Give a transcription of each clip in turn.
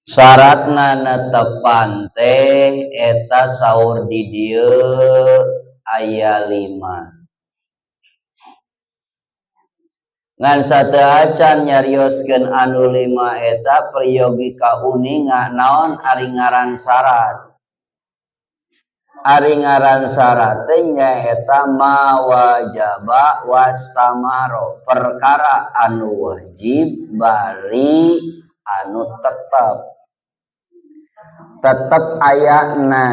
Syaratna netepan teh eta saur di dieu aya 5. Ngan sateuacan nyarioskeun anu 5 eta peryogi kauninga naon ari ngaran syarat. Ari ngaran syarat teh nyaeta mawajaba wastamaro, perkara anu wajib bari anu tetep. Tetep ayana.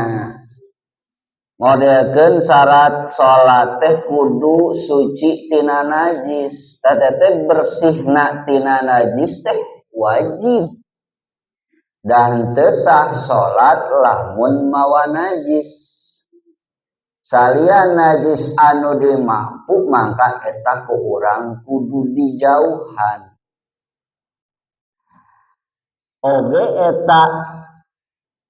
Modelkeun syarat salat teh kudu suci tina najis. Teh teh bersihna tina najis teh wajib. Dan teu sah salat lamun mawa najis. Salian najis anu dimampu mangka eta ku urang kudu dijauhan. Oge eta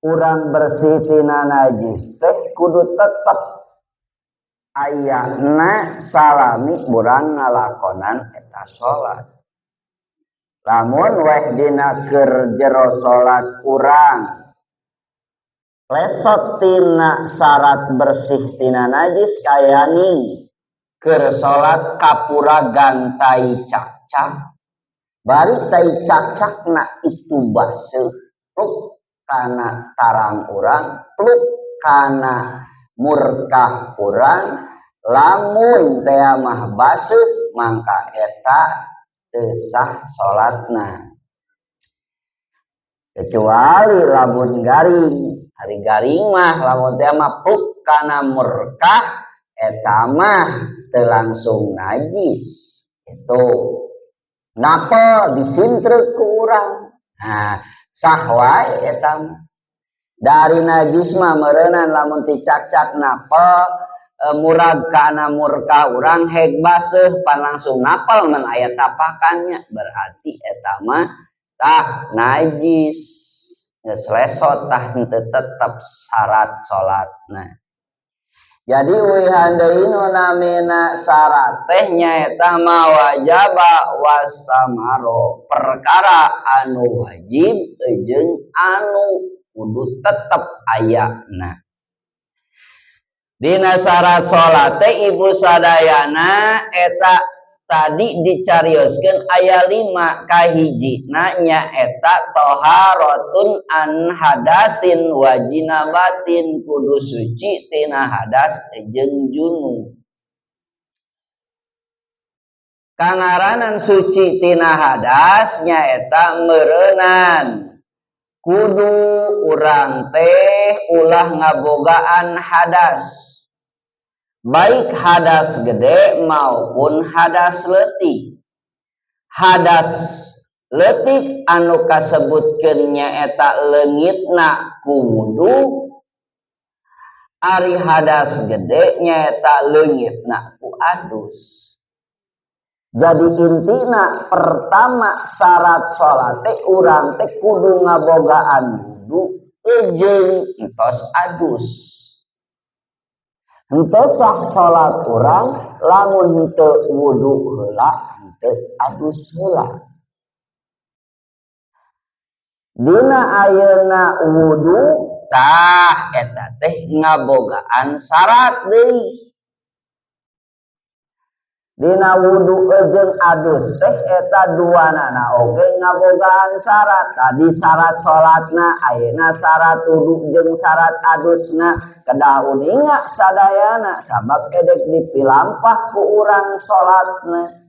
urang bersih tina najis teh kudu tetep ayana salami urang ngalakonan eta salat. Lamun weh dina keur jero salat urang lesot tina syarat bersih tina najis kayaning keur salat kapuragan tai cakcak bari tai cakcakna itu baseuh pluk kana tarang urang pluk kana murkah urang lamun teh mah baseuh mangka eta teu sah salatna kecuali lamun garing. Ari garing mah lamun teh mah pluk kana murkah eta mah teu langsung najis. Itu napel disintrek ku urang. Nah, sah wae eta mah. Dari najis mah meureunan lamun dicakcak napel murag kana murkah urang heg baseuh pan langsung napel mun aya tapakannya berarti eta mah tah najis. Geus lesot tah henteu tetep syarat salatna. Jadi uihan deui nu namina syarat teh nyaeta mawajaba wastamaro, perkara anu wajib jeung anu kudu tetep ayana. Dina syarat salat teh ibu sadayana eta tadi dicarioskeun aya 5 kahijina nyaeta toharatun an hadasin wajinabatin kudu suci tina hadas jeung junub. Kangaranan suci tina hadas nyaeta meureunan kudu urang teh ulah ngabogaan hadas, baik hadas gede maupun hadas leutik. Hadas leutik anu kasebutkeun nyaeta leungitna ku wudu, ari hadas gede nyaeta leungitna ku adus. Jadi intina pertama syarat salat teh urang teh kudu ngabogaan wudu jeung entos adus. Henteu sah salat urang lamun henteu wudu heula henteu adus heula. Dina ayeuna wudu tah eta teh ngabogaan syarat deui. Dina wudu jeung adus teh eta duanana oge ngabogaan syarat. Tadi syarat salatna, ayeuna syarat wudu jeung syarat adusna kedah uninga sadayana sabab edek dipilampah ku urang salatna.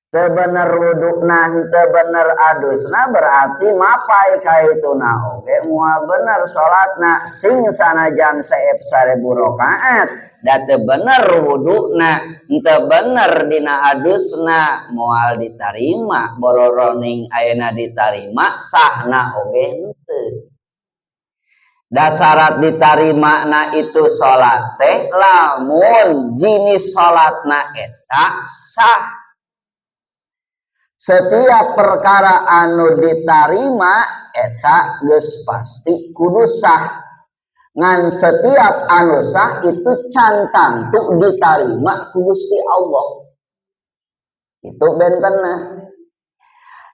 Teu bener wuduna teu bener adusna berarti mapai kaituna oge moal bener salatna sing sanajan seep 1000 rakaat da teu bener wuduna teu bener dina adusna moal ditarima bororoning ayeuna ditarima sahna oge henteu. Da syarat ditarima na itu salat teh lamun jenis salatna eta sah. Setiap perkara anu ditarima eta geus pasti kudu sah. Ngan setiap anu sah itu can tangtu ditarima ku Gusti Allah. Itu bentenna.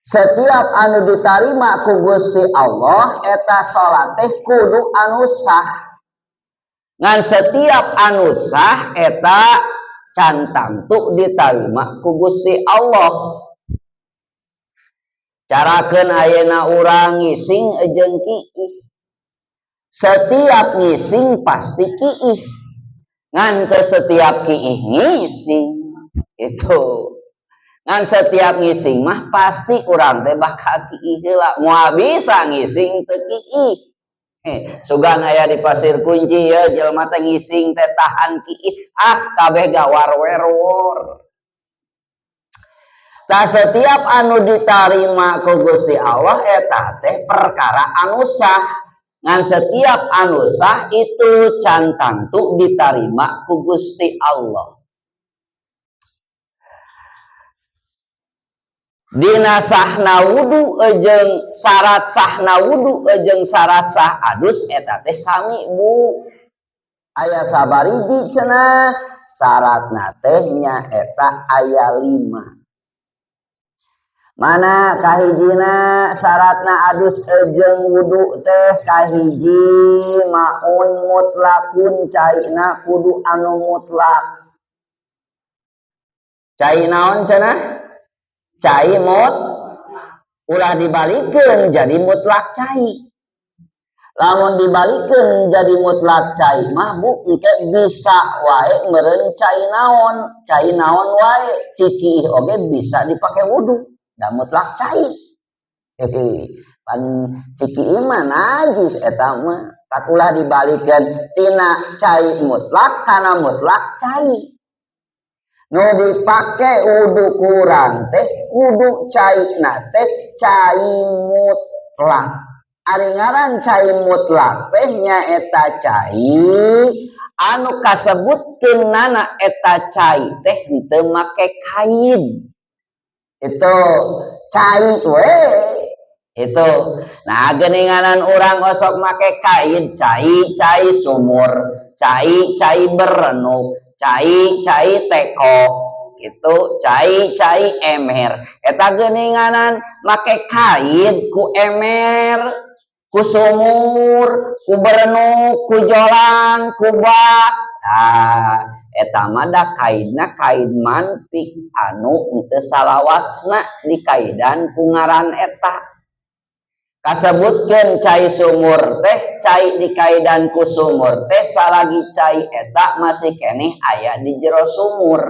Setiap anu ditarima ku Gusti Allah eta salat teh kudu anu sah. Ngan setiap anu sah eta can tangtu ditarima ku Gusti Allah. Carakeun ayeuna urang ngising jeung kiih. Setiap ngising pasti kiih. Ngan teu setiap kiih ngising. Itu. Ngan setiap ngising mah pasti urang teh bakal kiih heula. Moal bisa ngising teu kiih. Sugan aya di Pasir Kunci ya, jelema teh ngising teh tahan kiih. Ah, kabeh gawar werwor. Tah, setiap anu ditarima ku Gusti Allah eta teh perkara anu sah. Ngan setiap anu sah itu can tangtu ditarima ku Gusti Allah. Dina sahna wudu jeung syarat sahna wudu jeung syarat sah adus eta teh sami, Bu. Aya sabariji cenah syaratna teh nya eta aya 5. Mana kahijina syaratna adus jeung wudu teh? Kahiji, maun mutlakun, caina kudu anu mutlak. Cai naon cenah? Cai mut ulah dibalikeun jadi mutlak cai. Lamun dibalikeun jadi mutlak cai mah, Bu, engke bisa wae meureun cai naon wae, ciki oge bisa dipake wudu. Da mutlak cai. Hehe. Pan ciki mah najis eta mah. Tak ulah dibalikeun tina cai mutlak kana mutlak cai. Nu dipake wudu kurang teh kudu cai na teh cai mutlak. Ari ngaran cai mutlak teh nyaeta cai anu kasebutkeun nana eta cai teh henteu make kain. Itu cai we itu. Nah, geuninganan urang osok make kain, cai cai sumur, cai cai berenuk, cai cai teko gitu, cai cai emer. Eta geuninganan make kain ku emer, ku sumur, ku berenuk, ku jolang, ku bak. Nah, eta mah da kaidna kaid mantik anu henteu salawasna dikaidan ku ngaran eta. Kasebutkeun cai sumur teh cai dikaidan ku sumur teh salagi cai eta masih keneh aya di jero sumur.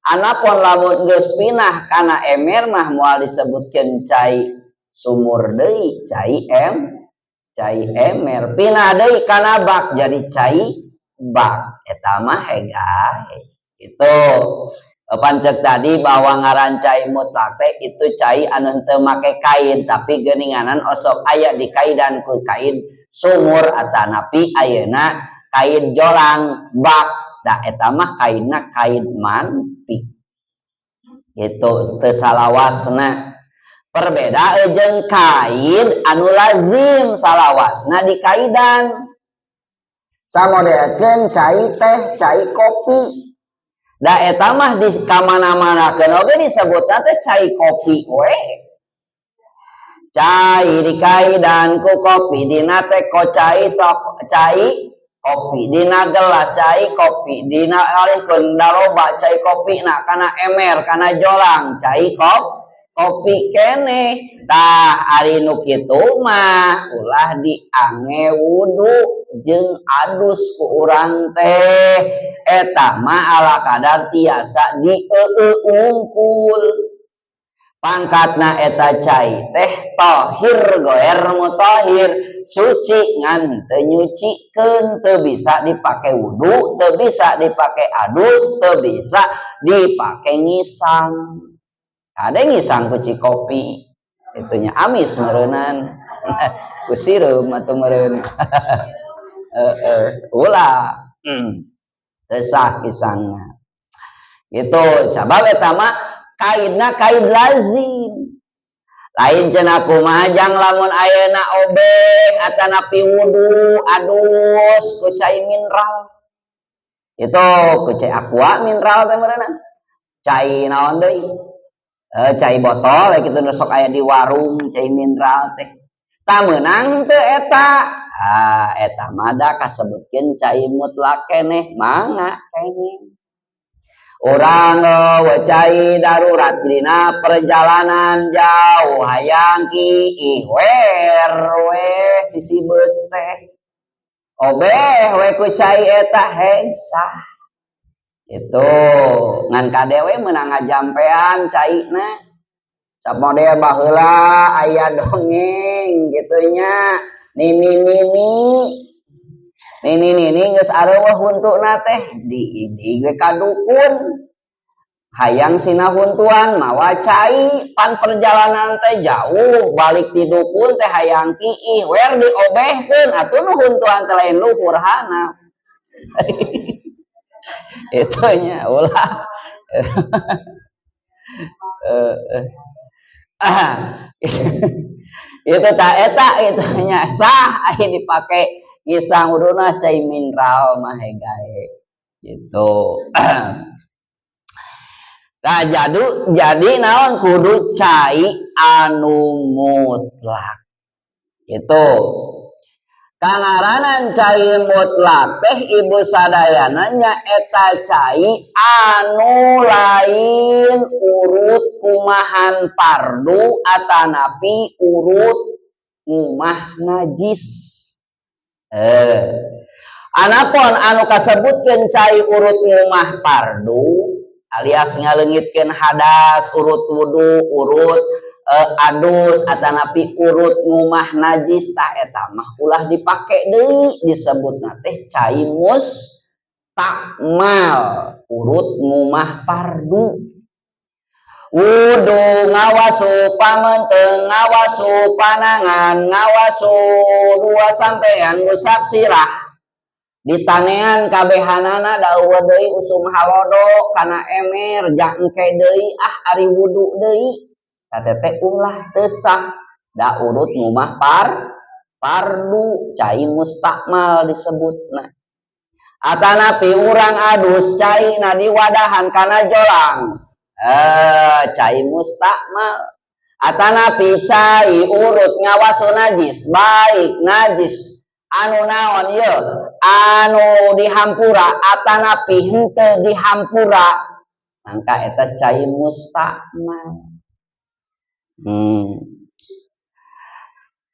Anapun lamun geus pinah kana emer mah moal disebutkeun cai sumur deui, cai emer. Pinah deui kana bak jadi cai bak, eta mah hegahe. Itu pancek tadi bahwa ngaran cai mutlak teh itu cai anu henteu make kain, tapi geuninganan osok aya di kaidan ku kain sumur atanapi ayeuna kain jolang bak, da eta mah kainna kain mantik gitu, teu salawasna. Perbeda jeung kain anu lazim salawasna di kaidan, samodelkeun cai teh, cai kopi. Da eta mah di kamana-manakeun oge disebutna teh cai kopi we. Cai dikaidan ku kopi, dina teko cai tok cai kopi, dina gelas cai kopi, dina alihkeun daloba cai kopi na kana emer, kana jolang cai kopi keneh. Tah, ari nu kitu mah ulah diange wudu jeung adus ku urang teh. Eta mah ala kadar tiasa dieueuh ungkul. Pangkatna eta cai teh tahir goer mutahhir, suci ngan teu nyucikeun, teu bisa dipake wudu, teu bisa dipake adus, teu bisa dipake ngisang. Ada ngisang ku kopi itunya amis meureunan ku sireum atuh meureun. Ulah teu sah ngisangna gitu, sabab eta mah kaidna kaid lazim. Lain cenah kumaha jang lamun ayeuna obeng atanapi wudu adus ku cai mineral itu, ku cai Aqua mineral teh meureunna, cai naon deui. Cai botol gitu nu sok aya di warung, cai mineral teh. Tah, meunang teu eta? Ah, eta mah da kasebutkeun cai mutlak keneh, mangga keneh. Urang euweuh cai, darurat dina perjalanan jauh, hayang kiih wer we sisi beus teh. Obeh we ku cai eta, heg sah. Itu ngan kade we meunang ngajampean caina. Samodel baheula aya dongeng kitu nya, nini-nini. Nini-nini geus areuweuh huntuna teh, diidig we ka dukun. Hayang sina huntuan mawa cai, pan perjalanan teh jauh, balik ti dukun teh hayang kiih wer diobehkeun atuh nu huntuan teh lain luhur handap. Itu nya ulah. Heeh. Itu tak eta itu nya sah aya dipake ngisang wuduna cai mineral mah gae gitu. Nah, jadi naon, kudu cai anu mutlak. Itu. Kangaranan cai mutlak teh, ibu sadayana, nya eta cai anu lain urut kumahan fardu atanapi urut ngumah najis. Anapun anu kasebutkeun cai urut ngumah fardu alias ngaleungitkeun hadas, urut wudu, urut adus atanapi urut ngumah najis, tah eta mah ulah dipake deui, disebutna teh cai mustakmal urut ngumah fardu. Wudu ngawasu pamenteng, ngawasu panangan, ngawasu dua sampean, ngusap sirah, ditanean kabehanana, da euweuh deui usum halodo kana emer jang engke deui ah, ari wudu deui teh ulah, teu sah, da urut ngumah fardu, cai mustakmal disebutna. Atanapi urang adus caina diwadahan kana jolang, cai mustakmal. Atanapi cai urut ngawasu najis, baik najis anu naon ye, anu dihampura atanapi henteu dihampura, mangka eta cai mustakmal.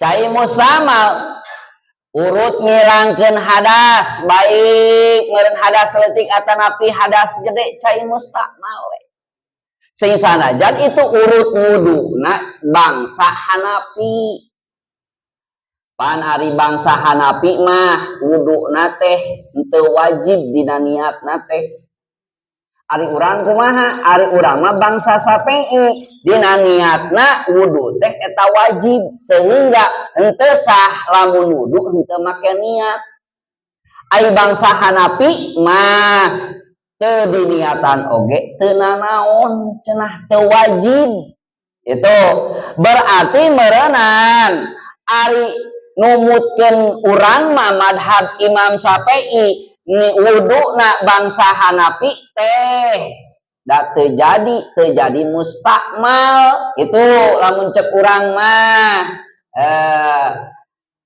Cai mustakmal urut ngilangkeun hadas, baik meureun hadas leutik atanapi hadas gede, cai mustakmal we. Sing sanajan itu urut wuduna bangsa Hanafi. Pan ari bangsa Hanafi mah wuduna teh henteu wajib dina niatna teh. Ari urang kumaha? Ari urang mah bangsa Syafi'i, dina niatna wudu teh eta wajib, sehingga henteu sah lamun wudu henteu make niat. Ari bangsa Hanafi mah teu diniatan oge teu nanaon, cenah teu wajib. Itu berarti meureunan ari numutkeun urang mah madhab Imam Syafi'i ni wuduna bangsa Hanafi teh da teu jadi mustakmal itu lamun cek urang mah.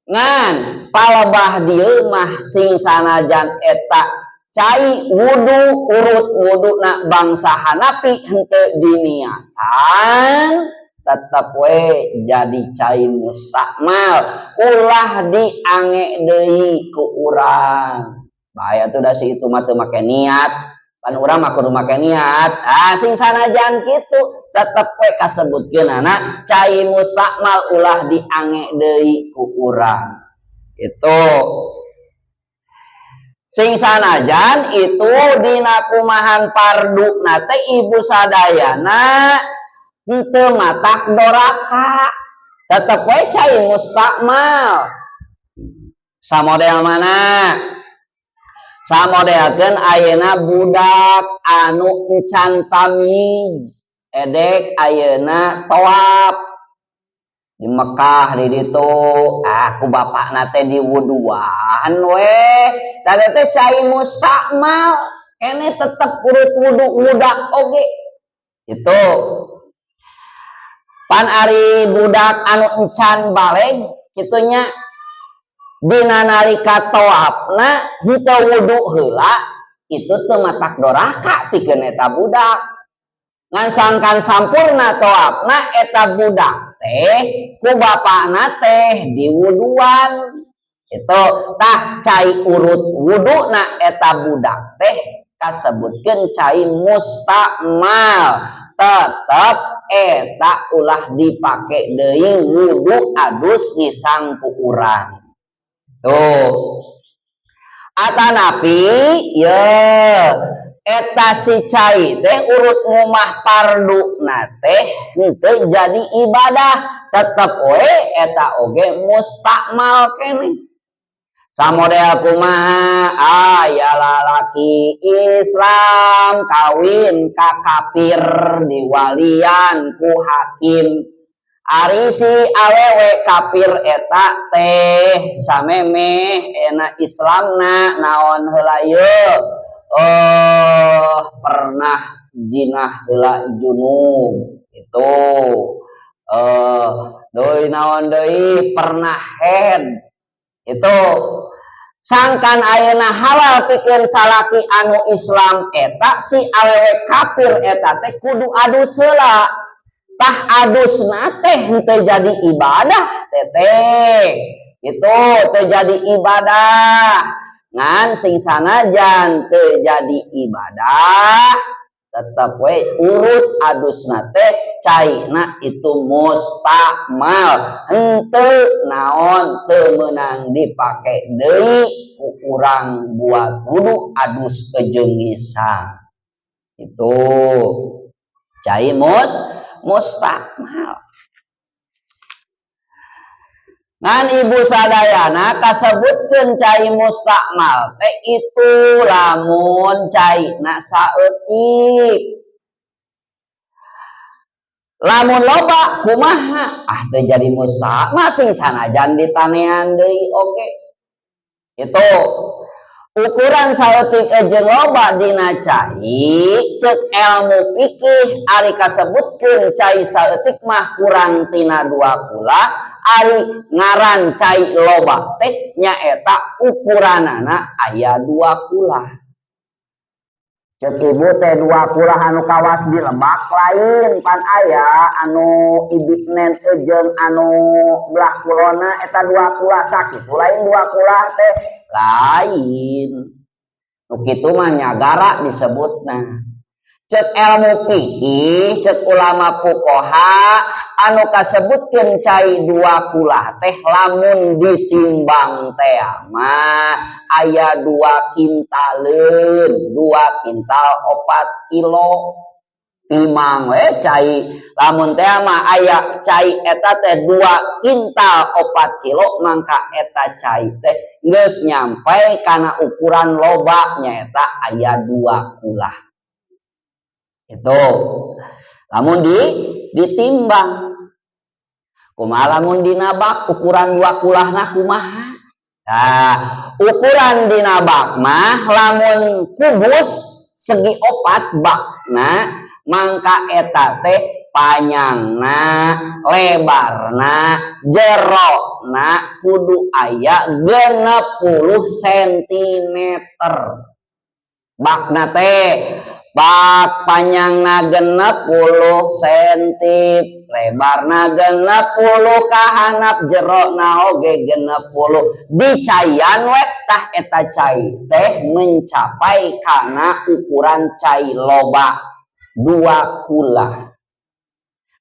Ngan palebah dieu mah sing sanajan eta cai wudu urut wuduna bangsa Hanafi henteu diniatan tetep we jadi cai mustakmal, ulah diange deui ku urang. Bahaya tuh da si itu mah teu make niat, pan urang mah kudu make niat. Ah, sing sanajan kitu tetep we kasebutkeunana cai mustakmal, ulah diange deui ku urang. Itu sing sanajan itu dina kumahan fardu na teh, ibu sadayana, henteu matak doraka, tetep we cai mustakmal. Samodel mana? Samodelkeun ayeuna budak anu encan tamyiz, edek ayeuna tawaf di Mekah di ditu, ah, ku bapakna teh diwuduan we. Tah, teh cai mustakmal keneh, tetep urut wudu budak oge. Itu Pan ari budak anu encan balig kitu nya, dina nalika tawafna henteu wudu heula, itu teu matak doraka pikeun eta budak. Ngan sangkan sampurna tawafna, eta budak teh ku bapakna teh diwuduan itu. Tah, cai urut wuduna eta budak teh kasebutkeun cai mustakmal. Tetep eta ulah dipake deui wudu adus ngisang ku urang tuh. Atanapi ye eta si cai teh urut ngumah fardu na teh henteu jadi ibadah, tetep we eta oge mustakmal keneh. Samodel kumaha? Aya lalaki Islam kawin ka kafir, diwalian ku hakim. Ari si awewe kafir eta teh samemeh enak Islamna naon heula ye, oh, pernah jinah heula, junub itu, eh, deui naon deui, pernah haid itu. Sangkan ayeuna halal pikeun salaki anu Islam eta, si awewe kafir eta teh kudu adus heula. Tah, adusna teh henteu jadi ibadah teteh, itu teu jadi ibadah. Ngan sing sanajan teu jadi ibadah, tetep we urut adusna teh caina itu mustakmal, henteu naon, teu meunang dipake deui ku urang buat wudu adus jeung ngisang. Itu cai mustakmal. Ngan ibu sadayana, kasebutkeun cai mustakmal teh itu lamun caina saeutik. Lamun loba kumaha? Ah, teu jadi mustakmal, sing sanajan ditanean deui oge. Itu ukuran saeutik jeung loba dina cai, cek ilmu fikih, ari kasebutkeun cai saeutik mah kurang tina 2 kulah. Ari ngaran cai loba teh nyaeta ukuranana aya 2 kulah. Cek ibu teh 2 kulah anu kawas di Lebak lain? Pan aya anu ibiknen jeung anu belah kulona eta 2 kulah sakitu lain? 2 kulah teh lain nu kitu mah nyagara disebutna. Cek ilmu fikih, cek ulama fuqaha, anu kasebutkeun cai 2 kulah teh lamun ditimbang teh mah aya 2 kintaleun, 2 kintal 4 kilo. Timang we cai lamun teh mah aya cai eta teh 2 kintal 4 kilo, mangka eta cai teh geus nyampe kana ukuran loba, nyaeta aya 2 kulah. Itu lamun ditimbang. Kumaha lamun dina bak, ukuran 2 kulahna kumaha? Nah, ukuran dina bak mah lamun kubus segi opat bakna, mangka eta teh panjangna, lebarna, jerona kudu aya 60 cm. Bakna teh bak panjangna 60 senti, lebarna 60 kahanap, jerona oge 60, dicaian we. Tah, eta cai teh mencapai kana ukuran cai loba, 2 kulah.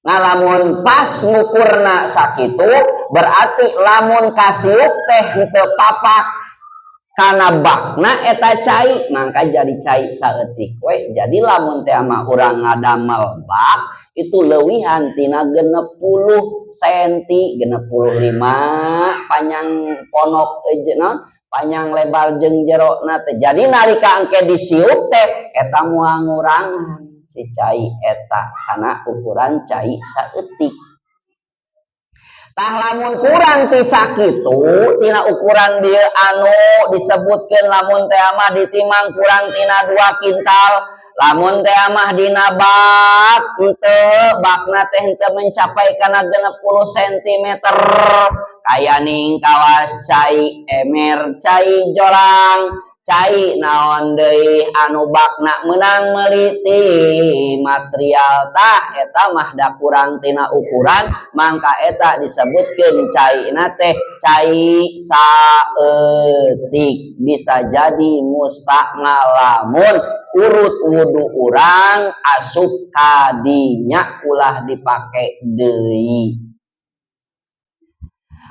Nah, lamun pas ngukurna sakitu, berarti lamun kasiuk teh henteu papak kana bakna eta cai, mangka jadi cai saeutik we. Jadi lamun teh mah urang ngadamel bak itu leuwihan tina 60 senti, 65 panjang ponok naon, panjang lebar jeung jerona teh. Jadi nalika engke disiuk teh eta moal ngurangan si cai eta kana ukuran cai saeutik. Tah, lamun kurang ti sakitu, tina ukuran dia anu disebutkeun, lamun teh mah ditimbang kurang tina 2 kintal. Lamun teh mah dina bak henteu, bakna teh henteu mencapai kana 60 cm, kaya ning kawas cai emer, cai jolang, cai naon deui anu bakna menang meuli ti material, tah eta mah da kurang tina ukuran, mangka eta disebutkeun caina teh cai saeutik, bisa jadi mustakmal lamun urut wudu urang asup kadinya, ulah dipake deui.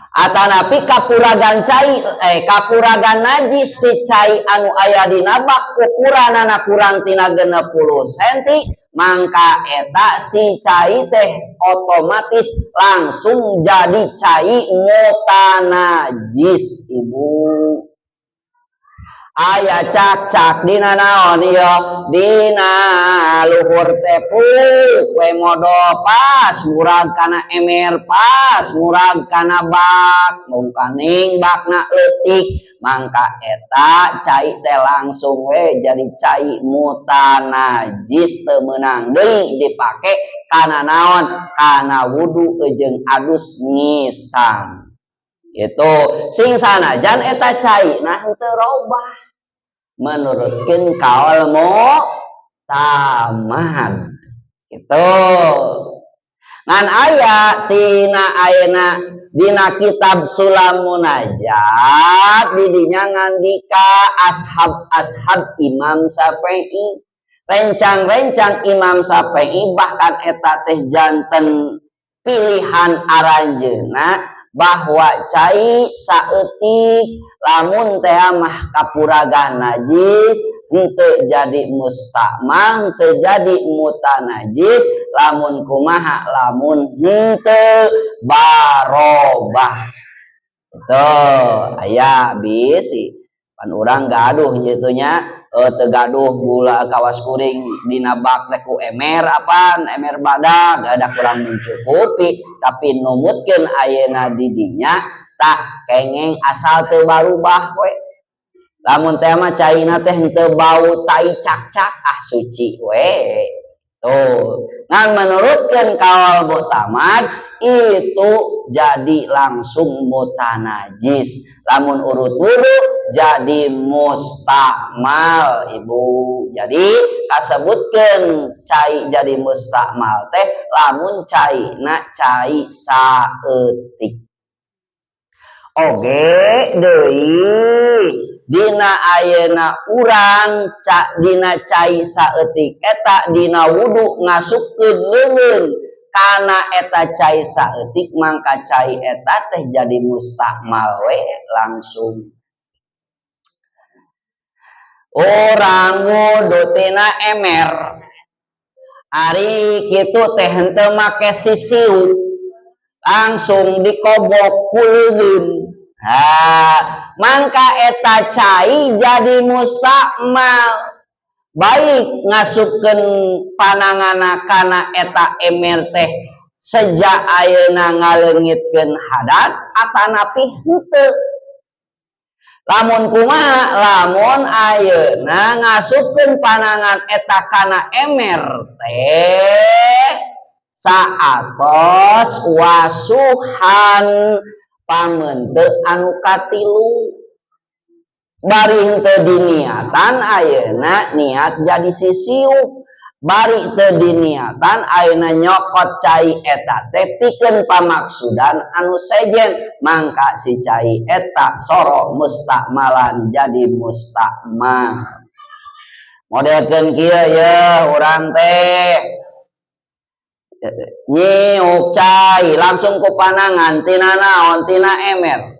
Atanapi kapuragan cai, eh, kapuragan najis si cai anu aya dina bak ukuranana kurang tina 60 cm, mangka eta si cai teh otomatis langsung jadi cai mutanajis. Ibu, aya cak-cak dina naon ieu, dina luhur tepuk we modol, pas murag kana emer, pas murag kana bak, mungkaning bakna leutik, mangka eta cai teh langsung we jadi cai mutanajis, teu meunang deui dipake kana naon, kana wudu jeung adus ngisang. Itu sing sanajan eta cai nah henteu robah menurutkeun kaul muktamad itu. Ngan aya tina ayeuna dina kitab Sulam Munajat, didinya ngandika ashab-ashab Imam Syafi'i, rencang-rencang Imam Syafi'i, bahkan eta teh janten pilihan aranjeuna bahwa cai saeutik lamun teh mah kapuragan najis henteu jadi mustakmal, henteu jadi mutanajis. Lamun kumaha? Lamun henteu barobah. Itu aya bisi pan urang gaduh gitu nya, teu gaduh gula kawas kuring dina bak teh ku emer, apaan emer badag ada kurang mencukupi, tapi numutkeun ayeuna di dinya tak kengeng asal teu barubah we. Lamun teh mah caina teh henteu bau tai cak-cak, ah, suci we. Tuh, nah, menurutkan kaul muktamad itu jadi langsung mutanajis. Lamun urut wudu jadi mustakmal, Ibu. Jadi kasebutkan cai jadi mustakmal teh lamun cai na cai saeutik. Oge deui dina ayeuna urang dina cai saeutik eta dina wudu ngasupkeun leungeun kana eta cai saeutik, mangka cai eta teh jadi mustakmal we langsung. Urang wudu tina emer, ari kitu teh henteu make sisiu, langsung dikobok ku leungeun. Ha, mangka eta cai jadi mustakmal, baik ngasupkeun panangana kana eta emer teh sejak ayeuna ngaleungitkeun hadas atanapi henteu. Lamun kumaha? Lamun ayeuna ngasupkeun panangan eta kana emer teh saatos wasuhan pamente anu katilu, bari henteu diniatan ayeuna niat jadi sisiup, bari teu diniatan ayeuna nyokot cai eta teh pikeun pamaksudan anu sejen, mangka si cai eta soro mustakmalan, jadi mustakmal. Modelkeun kieu ye, urang teh nyiuk cai langsung ku panangan tina naon, tina emer.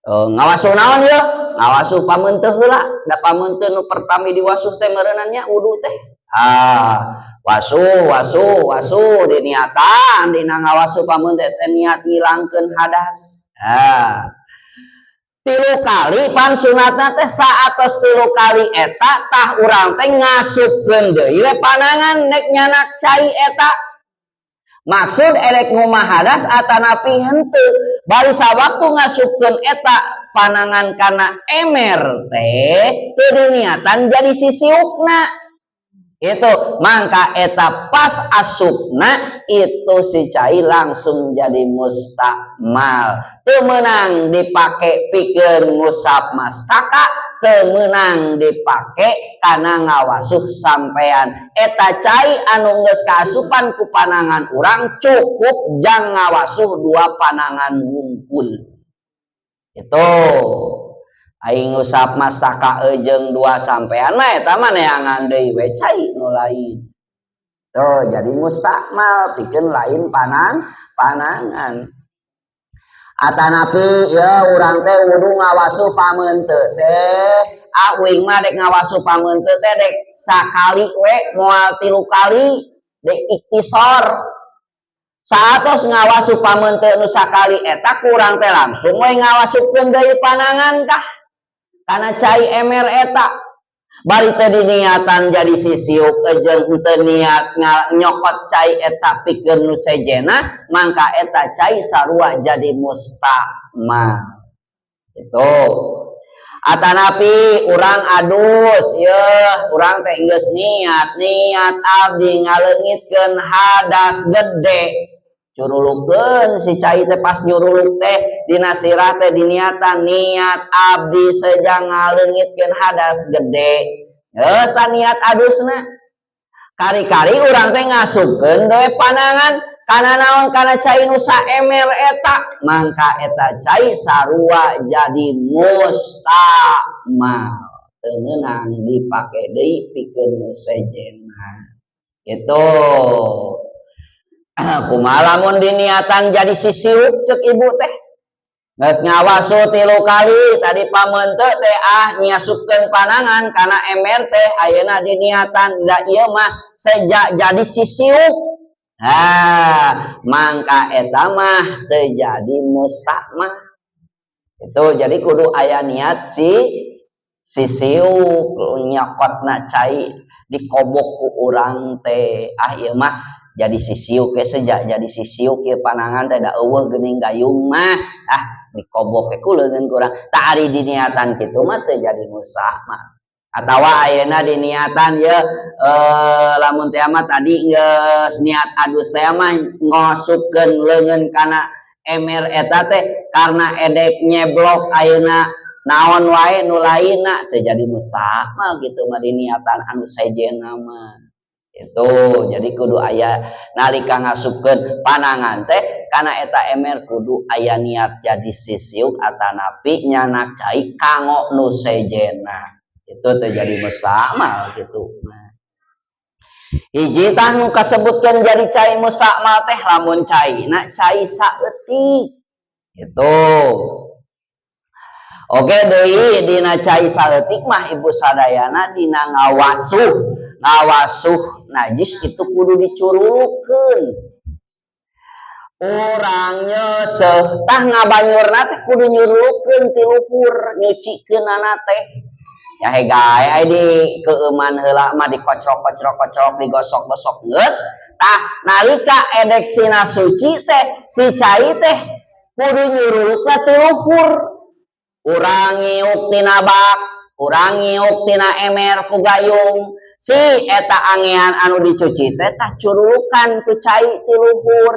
Ngawasuh naon ye? Ngawasuh pameuteuh heula, da pameuteuh nu pertami diwasuh teh meureunana nya wudu teh. Ah, wasuh, wasuh, wasuh, diniatan dina ngawasuh pameuteuh teh niat ngilangkeun hadas. Ah, tilu kali pan sunatna teh. Saatos tilu kali eta tah urang teh ngasupkeun deui we panangan nek nyanak cai eta, maksud erek ngumah hadas atanapi henteu. Baru sawaktu ngasupkeun eta panangan kana emer teh teu diniatan jadi sisiukna. Itu mangka eta pas asupna itu si cai langsung jadi mustakmal, teu meunang dipake pikeun ngusap mastaka, teu meunang dipake kana ngawasuh sampean. Eta cai anu geus kaasupan ku panangan urang cukup jang ngawasuh dua panangan wungkul. Itu aing ngusap mastaka jeung dua sampean mah eta mah neangan deui we cai nu lain. Tuh, jadi mustakmal pikeun lain panangan. Atanapi ya urang teh wudu ngawasuh pameunteut teh, ah, uing mah dek ngawasuh pameunteut teh dek sakali we, moal tilu kali, dek iktisor. Saatos ngawasuh pameunteut nu sakali eta, kurang teh langsung we ngawasuhkeun deui panangan kah kana cai emer eta, bari teh diniatan jadi sisiuk jeung teu niat nyokot cai eta pikeun nu sejena, mangka eta cai sarua jadi mustakmal. Itu atanapi urang adus ye, urang teh geus niat, niat abdi ngaleungitkeun hadas gede, curulukeun si cai teh. Pas nyuruluk teh dina sirah teh diniatan, niat abdi sejang ngaleungitkeun hadas gede. Geus niat adusna, kari-kari urang teh ngasupkeun deui panangan kana naon, kana cai nu saemer eta, mangka eta cai sarua jadi mustakmal, teu meunang dipake deui pikeun nu sejena. Gitu. Kumaha lamun diniatan jadi sisiuk? Cek ibu teh geus ngawasuh tilu kali tadi pameunteut teh, ah, ngasupkeun panangan kana ember teh ayeuna diniatan da ieu mah sejak jadi sisiuk. Nah, mangka eta mah teu jadi mustakmal. Itu jadi kudu aya niat si sisiuk, nyokotna cai dikobok ku urang teh, ah, ieu mah jadi sisiuk ya, sejak jadi sisiuk ya panangan teh, da euweuh geuning gayung mah, ah, dikobok ku leungeun kurang tak. Ari diniatan kitu mah teu jadi mustakmal. Atawa ayeuna diniatan ye, lamun teh mah tadi geus niat adus teh mah ngosupkeun leungeun kana emer eta teh karena edek nyeblok ayeuna naon wae nu lainna, teu jadi mustakmal gitu mah diniatan anu sejenna mah. Itu jadi kudu aya nalika ngasupkeun panangan teh kana eta emer kudu aya niat jadi sisiuk atanapi nyanak cai kanggo nu sejena. Itu teh jadi mustakmal gitu. Nah, hiji tah nu kasebutkeun jadi cai mustakmal teh lamun cai na cai saeutik itu. Oke deui, dina cai saeutik mah, ibu sadayana, dina ngawasuh ngawasuh najis itu kudu dicurulukeun. Urang nyeuseuh tah ngabanyurna teh kudu nyurulukeun ti luhur, nyucikeunana teh ya hegae ai di keueuman heula mah dikocrok-kocrok kocrok, digosok-gosok geus. Tah, nalika edek sina suci teh si cai teh kudu nyurulukna ti luhur. Urang ngiuk tina bak, urang ngiuk tina emer ku gayung, si eta angean anu dicuci teh tah curulukan ku cai ti luhur.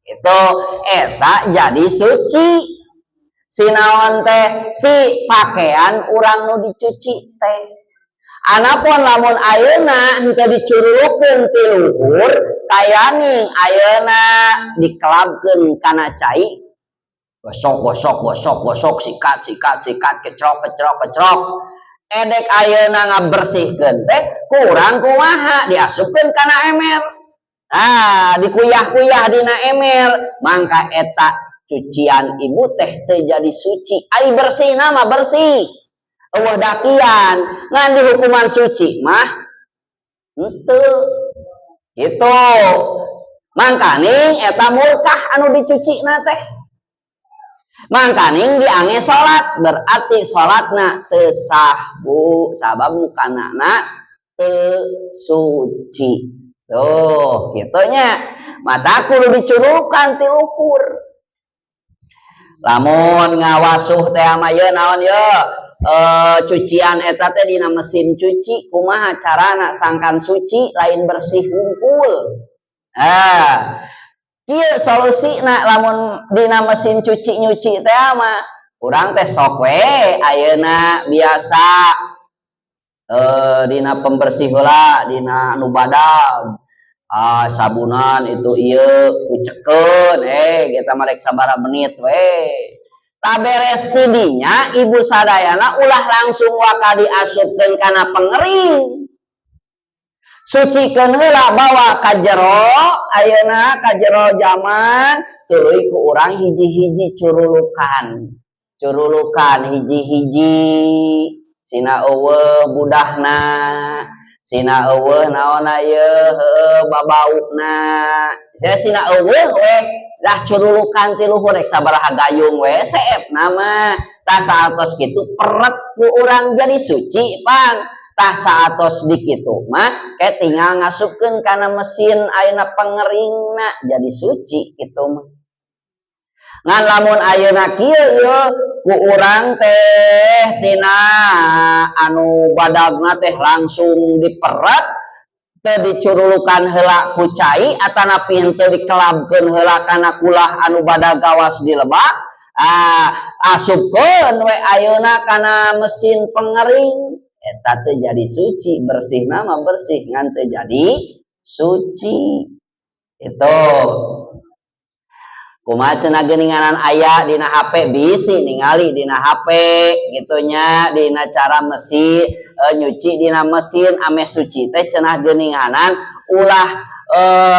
Itu eta jadi suci si naon teh, si pakaian urang nu dicuci teh. Anapun lamun ayeuna henteu dicurulukeun ti luhur, kayani ayeuna dikelabkeun kana cai, gosok gosok gosok gosok, sikat sikat sikat, kecrok kecrok kecrok, edek ayeuna ngabersihkeun teh kurang kumaha diasupkeun kana emer, nah, dikuyah-kuyah dina emer, mangka eta cucian ibu teh teu jadi suci. Ai bersih nama bersih, euweuh dakian, ngan di hukuman suci mah henteu. Itu mangkaning eta murkah anu dicuci na teh, mangkaning diange salat, berarti salatna teu sah, Bu, sabab mukanana teu suci. Tuh, kitu nya. Mata kudu dicurukan ti luhur. Lamun ngawasuh teh ama ye naon ye? Cucian eta teh dina mesin cuci, kumaha carana sangkan suci, lain bersih wungkul? Ah, kieu solusina. Lamun dina mesin cuci nyuci teh mah, urang teh sok we ayeuna biasa dina pembersih heula, dina anu badag, ah, sabunan itu ieu kucekeun, kita mah rek sabaraha menit we. Tah, beres tidinya, ibu sadayana ulah langsung waka diasupkeun kana pengering. Sucikeun heula, bawa ka jero ayeuna, ka jero jamban, tuluy ku urang hiji-hiji curulukan, curulukan hiji-hiji, sina euweuh budahna, sina euweuh naonna ieu, heueuh, babauna saya, sina euweuh we dah. Curulukan ti luhur rek sabaraha gayung we seep nama. Tah, saatos kitu peret ku urang, jadi suci pan. Tah, saatos di kitu mah kayak tinggal ngasupkeun kana mesin ayeuna pengeringna, jadi suci kitu mah. Ngan lamun ayeuna kieu ieu ku urang teh tina anu badagna teh langsung diperet, teu dicurulukan heula ku cai atanapi henteu dikelabkeun heula kana kulah anu badag gawas dilebak, ah, asupkeun we ayeuna kana mesin pengering, eta teh jadi suci. Bersih nama bersih, ngan teu jadi suci itu. Kumaha cenah geuninganan aya dina HP, bisi ningali dina HP gitu nya, dina cara mesin nyuci dina mesin ameh suci teh cenah geuninganan ulah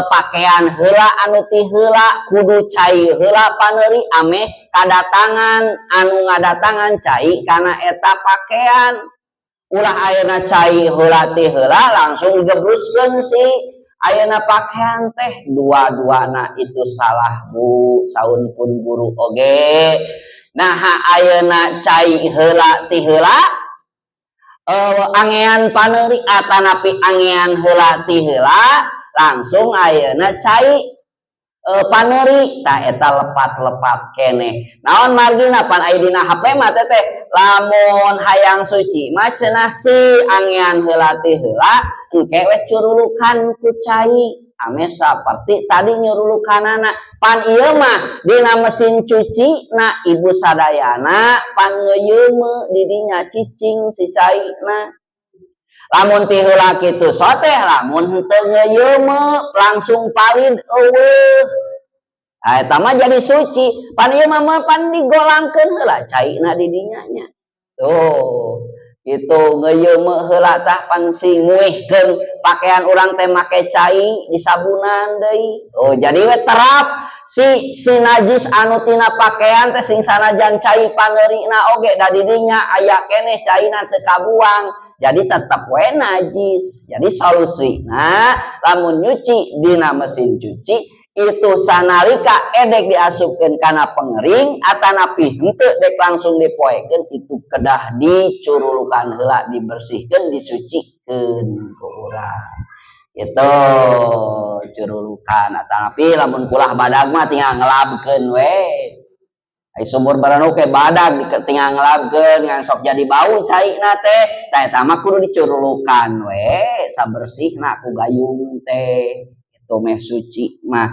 pakaian heula anu ti heula, kudu cai heula paneuri ameh kadatangan anu ngadatangan cai kana eta pakaian. Ulah ayeuna cai heula ti heula langsung digebruskeun si ayeuna pakaian teh. Dua-duana itu salah, Bu, saun pun guru oge. Nah, ayeuna cai heula ti heula angean paneuri atanapi angean heula ti heula langsung ayeuna cai paneuri, tah eta lepat-lepat keneh. Naon margina? Pan aya dina HP mah teh, lamun hayang suci mah cenah si angean heula ti heula, engke we curulukan ku cai ameh saperti tadi nyurulukanana. Pan ieu mah dina mesin cuci na, ibu sadayana, pan ngeuyeumeu di dinya, cicing si caina. Lamun ti heula kitu soteh, lamun henteu ngeuyeumeu langsung palid euweuh. Ah, eta mah jadi suci. Pan ieu mah pan digolangkeun heula caina di dinya nya. Tuh, gitu, ngeuyeumeu heula tah, pan sing nguihkeun pakaian urang teh make cai disabunan deui. Oh, jadi we terap si si najis anu tina pakaian teh, sing sanajan cai paneurina oge da di dinya aya keneh caina, teu kabuang, jadi tetep we najis. Jadi solusi, nah, lamun nyuci dina mesin cuci itu sanalika edek diasupkeun kana pengering atanapi henteu dek langsung dipoekeun, itu kedah dicurulukan heula, dibersihkeun, disucikeun ku urang itu, curulukan. Atanapi lamun kulah badag mah tinggal ngelabkeun we. Ai sumur baranuk ke badag tinggal ngelabkeun, ngan sok jadi bau caina teh. Tah, eta mah kudu dicurulukan we sabersihna ku gayung teh, itu meh suci mah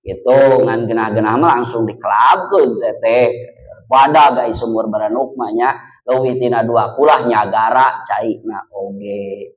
gitu. Ngan genah-genah mah langsung dikelabkeun teh badag. Ai sumur baranuk mah nya leuwih tina dua kulah, nyagara caina oge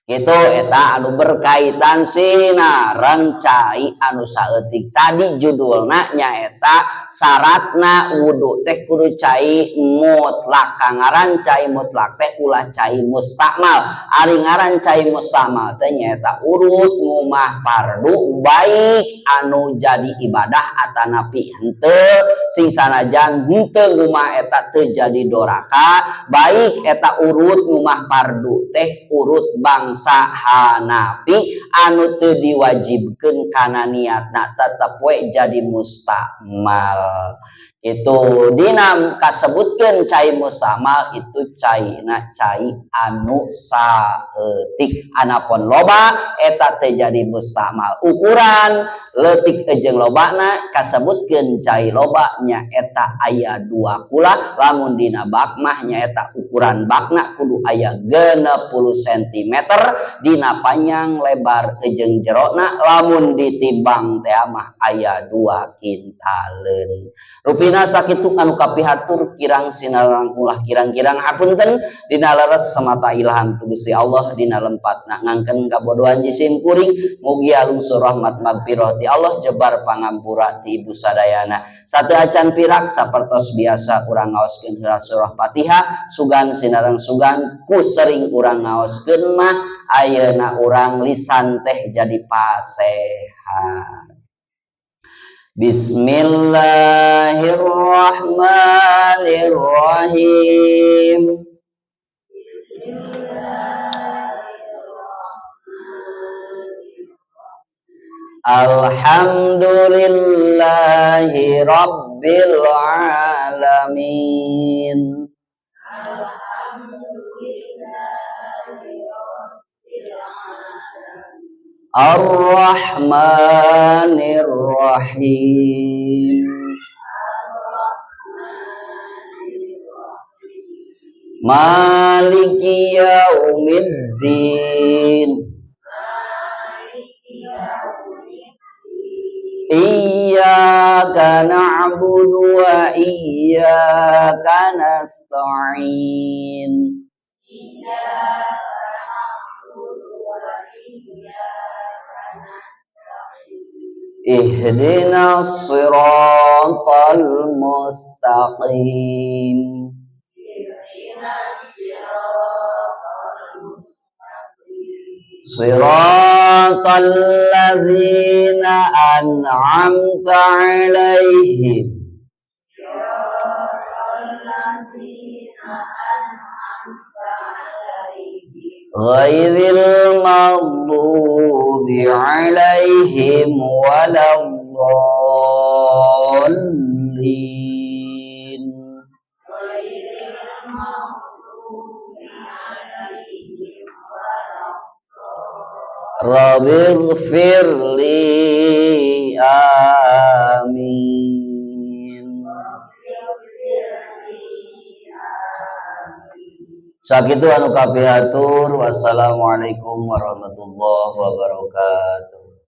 gitu. Eta anu berkaitan sinareng cai anu saeutik tadi, judulna nyaeta syaratna wudu teh kudu cai mutlak. Kangaran cai mutlak teh ulah cai mustakmal. Ari ngaran cai mustakmal teh nyaeta urut ngumah fardu, baik anu jadi ibadah atanapi henteu, sing sanajan henteu ngumah eta teu jadi doraka, baik eta urut ngumah fardu teh urut bangsa Hanafi anu teu diwajibkeun kana niatna, tetep we jadi mustakmal. Itu dina kasebutkeun cai mustakmal itu caina cai anu saeutik, anapun loba eta teh jadi mustakmal. Ukuran leutik jeung lobana kasebutkeun cai loba nyaeta aya 2 kulah. Lamun dina bak mah nyaeta ukuran bakna kudu aya 60 cm dina panjang, lebar jeung jerona. Lamun ditimbang teh mah aya 2 kintaleun rupina. Sakitu anu kapihatur, kirang sinareng ulah kirang-kirang hapunten. Dina leres semata ilham ti Gusti Allah, dina lempatna ngangken kabodohan jisim kuring. Mugia lungsur rahmat magfirah ti Allah, jebar pangampura ti ibu sadayana. Satu acan pirak, sapertos biasa urang ngaoskeun heula surah Fatihah, sugan sinareng sugan ku sering urang ngaoskeun mah ayeuna urang lisan teh jadi pasehat. Bismillahirrahmanirrahim. Alhamdulillahi rabbil alamin. Ar-Rahmanir Rahim. Maliki yaumiddin. Iyyaka na'budu wa iyyaka nasta'in. Ihdinas siratal mustaqim. Siratal ladzina an'amta 'alaihim. Ghairil maghdubi 'alaihim waladdallin. Rabbighfirli, amin. Sakitu anu kapihatur. Wassalamualaikum warahmatullahi wabarakatuh.